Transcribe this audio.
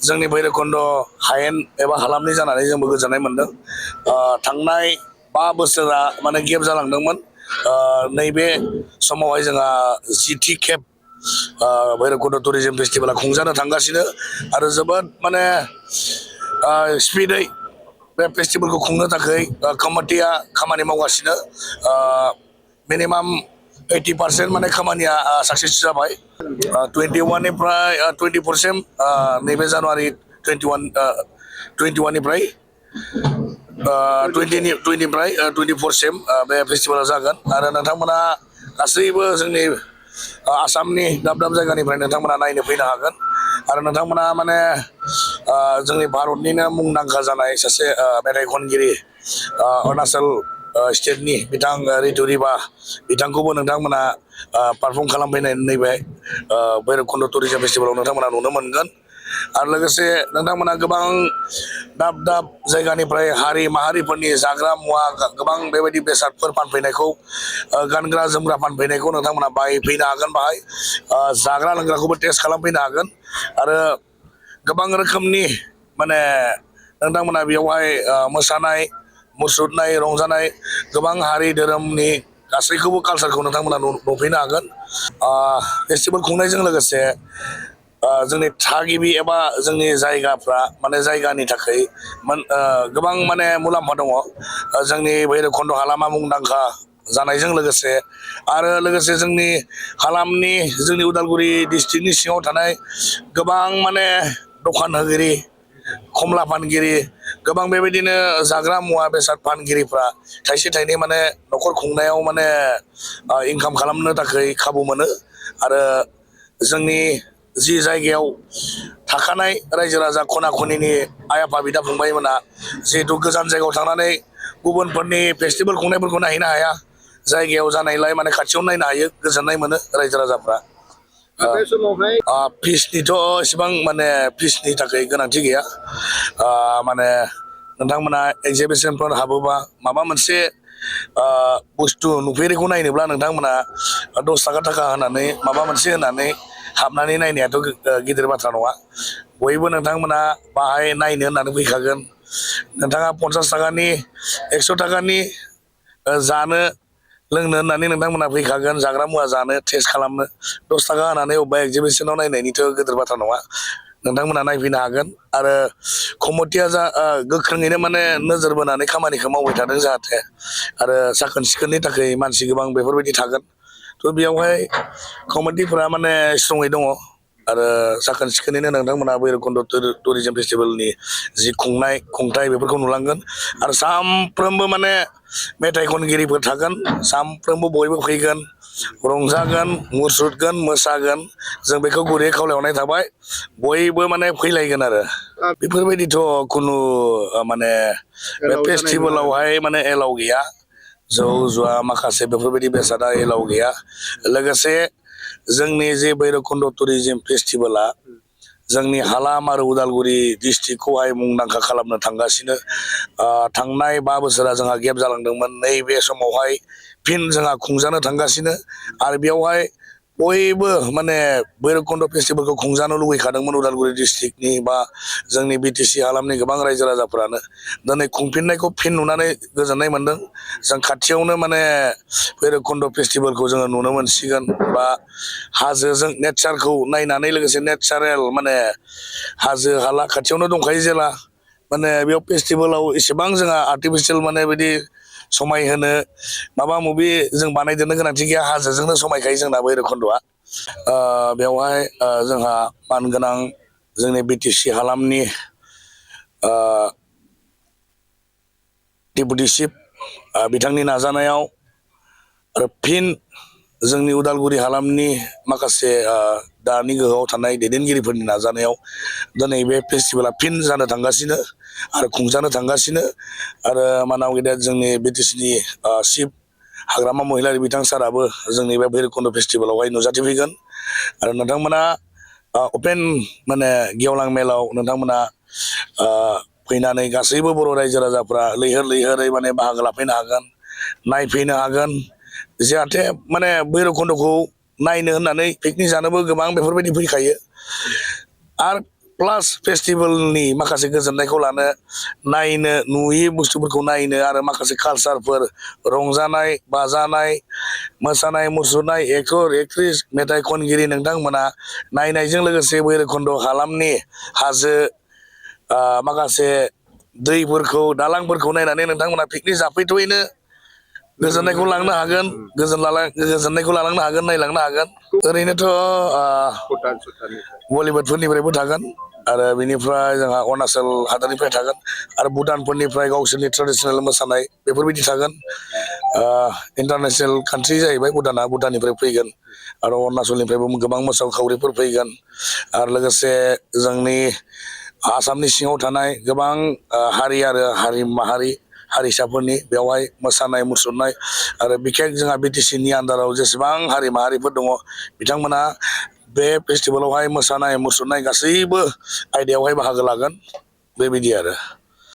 जोंनि भैरबकुन्द हायेन एबा हालामनि जानानै जोंबो गोजोननाय मोनदों। थांनाय 5 बोसोरा माने गेप जालांदोंमोन। नैबे समावहाय जोंहा 10थि खेब भैरबकुन्द टुरिजम फेस्टिभेला खुंजानो थांगासिनो आरो जोबोद माने स्पिडै बे फेस्टिभेलखौ खुंनो थाखाय कमिटिया खामानि मावगासिनो। मिनिमाम 80% माने खामानिया साक्सेस जाबाय। 21निफ्राय 24सिम नैबे जानुवारि 21निफ्राय 20निफ्राय 24सिम बे फेस्टिभेला जागोन आरो नोंथांमोना गासैबो जोंनि आसामनि दाब दाब जायगानिफ्राय नोंथांमोना नायनो फैनो हागोन आरो नोंथांमोना माने जोंनि भारतनिनो मुंदांखा जानाय सासे मेथाइ खनगिरि अरुणाचल स्टेटनि बिथां रितु रिबा बिथांखौबो नोंथांमोना पारफर्म खालामफैनाय नैबे भैरबकुन्द टुरिजम फेस्टिभेलाव नोंथांमोना नुनो मोनगोन। आरो लोगोसे नोंथांमोना गोबां दाब दाब जायगानिफ्राय हारि माहारिफोरनि जाग्रा मुवा गोबां बेबायदि बेसादफोर फानफैनायखौ गानग्रा जोमग्रा फानफैनायखौ नोंथांमोना बायफैनो हागोन। बाहाय जाग्रा लोंग्राखौबो टेस्ट खालामफैनो हागोन आरो गोबां रोखोमनि माने नोंथांमोना बेयावहाय मोसानाय मुसुरनाय रंजानाय गोबां हारि धोरोमनि गासैखौबो कालसारखौ नोंथांमोना नुफैनो हागोन। फेस्टिभेल खुंनायजों लोगोसे जोंनि थागिबि एबा जोंनि जायगाफ्रा माने जायगानि थाखाय गोबां माने मुलाम्फा दङ। जोंनि भैरबकुन्द हालामा मुंदांखा जानायजों लोगोसे आरो लोगोसे जोंनि हालामनि जोंनि उदालगुरि डिस्ट्रिक्टनि सिङाव थानाय गोबां माने दखान होगिरि खमला फानगिरि गोबां बेबायदिनो जाग्रा मुवा बेसाद फानगिरिफ्रा थाइसे थाइनै माने न'खर खुंनायाव माने इनकाम खालामनो थाखाय खाबु मोनो आरो जोंनि जि जायगायाव थाखानाय रायजो राजा खना खनिनि आइ आफा बिदा फंबायमोना जिहेथु गोजान जायगायाव थांनानै गुबुनफोरनि फेस्टिभेल खुंनायफोरखौ नायहैनो हाया जायगायाव जानायलाय माने खाथियावनो नायनो हायो गोजोननाय मोनो रायजो राजाफ्रा। बे समावहाय फिसनिथ' एसेबां माने फिसनि थाखाय गोनांथि गैया। माने नोंथांमोना एक्जिबिसनफोर हाबोबा माबा मोनसे बुस्थु नुफेरिखौ नायनोब्ला नोंथांमोना 10 थाखा होनानै माबा मोनसे होनानै हाबनानै नायनायाथ' गिदिर बाथ्रा नङा। बयबो नोंथांमोना बाहाय नायनो होननानै फैखागोन। नोंथाङा 50 थाखानि 100 थाखानि जानो लोंनो होननानै नोंथांमोना फैखागोन जाग्रा मुवा जानो टेस्ट खालामनो 10 थाखा होनानै अबेबा एक्जिबिसनाव नायनायनिथ' गिदिर बाथ्रा नङा। नोंथांमोना नायफैनो हागोन आरो कमिटिया गोख्रोङैनो माने नोजोर बोनानै खामानिखौ मावबाय थादों जाहाथे आरो साखोन सिखोननि थाखाय मानसि गोबां बेफोरबायदि थागोन। थ' बेयावहाय कमिटिफोरा माने स्ट्रङै दङ आरो साखोन सिखोनैनो नोंथांमोना भैरबकुन्द टुरिजम फेस्टिभेलनि जि खुंथाय बेफोरखौ नुलांगोन आरो सानफ्रोमबो माने मेथाइ खनगिरिफोर थागोन सानफ्रोमबो बयबो फैगोन रंजागोन मुसुरगोन मोसागोन जों बेखौ गुरैयै खावलायहरनाय थाबाय बयबो माने फैलायगोन आरो बेफोरबायदिथ' खुनु माने बे फेस्टिभेलावहाय माने एलाव गैया। जौ जुवा माखासे बेफोरबायदि बेसादा एलाव गैया। लोगोसे जोंनि जे भैरबकुन्द टुरिजम फेस्टिभेला जोंनि हालाम आरो उदालगुरि डिस्ट्रिक्टखौहाय मुंदांखा खालामनो थांगासिनो। थांनाय 5 बोसोरा जोंहा गेप जालांदोंमोन नैबे समावहाय फिन जोंहा खुंजानो थांगासिनो आरो बेयावहाय बयबो माने भैरबकुन्द फेस्टिभेलखौ खुंजानो लुबैखादोंमोन उदालगुरि डिस्ट्रिक्टनि बा जोंनि BTC हालामनि गोबां रायजो राजाफोरानो दिनै खुंफिननायखौ फिन नुनानै गोजोननाय मोनदों। जों खाथियावनो माने भैरबकुन्द फेस्टिभेलखौ जोङो नुनो मोनसिगोन बा हाजोजों नेचारखौ नायनानै लोगोसे नेचारेल माने हाजो हाला खाथियावनो दंखायो जेला माने बेयाव फेस्टिभेलाव एसेबां जोंहा आर्टिफिसियेल माने बिदि समायहोनो माबा मबि जों बानायदेरनो गोनांथि गैया हाजोजोंनो समायखायो जोंना भैरबकुन्दआ। बेवहाय जोंहा मानगोनां जोंनि BTC हालामनि डेपुटि चिफ बिथांनि नाजानायाव आरो फिन जोंनि उदालगुरि हालामनि माखासे दानि गोहोआव थानाय दैदेनगिरिफोरनि नाजानायाव दिनै बे फेस्टिभेला फिन जानो थांगासिनो आरो खुंजानो थांगासिनो आरो मानाव गेदेर जोंनि BTCनि चिफ हाग्रामा महिलारि बिथां साराबो जोंनि बे भैरबकुन्द फेस्टिभेलावहाय नुजाथिफैगोन आरो नोंथांमोना अपेन माने गेवलां मेलाव नोंथांमोना फैनानै गासैबो बर' रायजो राजाफ्रा लैहोर लैहोरै माने बाहागो लाफैनो हागोन नायफैनो हागोन जाहाथे माने भैरबकुन्दखौ नायनो होननानै पिकनिक जानोबो गोबां बेफोरबायदि फैखायो आरो प्लास फेस्टिभेलनि माखासे गोजोननायखौ लानो नायनो नुयि बुस्थुफोरखौ नायनो आरो माखासे कालसारफोर रंजानाय बाजानाय मोसानाय मुसुरनाय एक्टर एक्ट्रिस मेथाइ खनगिरि नोंथांमोना नायनायजों लोगोसे भैरबकुन्द हालामनि हाजो माखासे दैफोरखौ दालांफोरखौ नायनानै नोंथांमोना पिकनिक जाफैथ'यैनो गोजोननायखौ लांनो हागोन गोजोननायखौ लालांनो हागोन नायलांनो हागोन ओरैनोथ' भुटान सुटान बलिउडफोरनिफ्रायबो थागोन आरो बिनिफ्राय जोंहा अरुणाचल हादरनिफ्राय थागोन आरो भुटानफोरनिफ्राय गावसोरनि ट्रेडिसनेल मोसानाय बेफोरबायदि थागोन इन्टारनेसनेल कान्ट्रि जाहैबाय भुटाननिफ्राय फैगोन आरो अरुणाचलनिफ्रायबो गोबां मोसाखावरिफोर फैगोन आरो लोगोसे जोंनि आसामनि सिङाव थानाय गोबां हारि आरो माहारि हारिसाफोरनि बेवहाय मोसानाय मुसुरनाय आरो बिखेक जोंहा बिटिसिनि आन्दाराव जेसेबां हारि माहारिफोर दङ बिथांमोना बे फेस्टिभेलावहाय मोसानाय मुसुरनाय गासैबो आयदायावहाय बाहागो लागोन बेबायदि आरो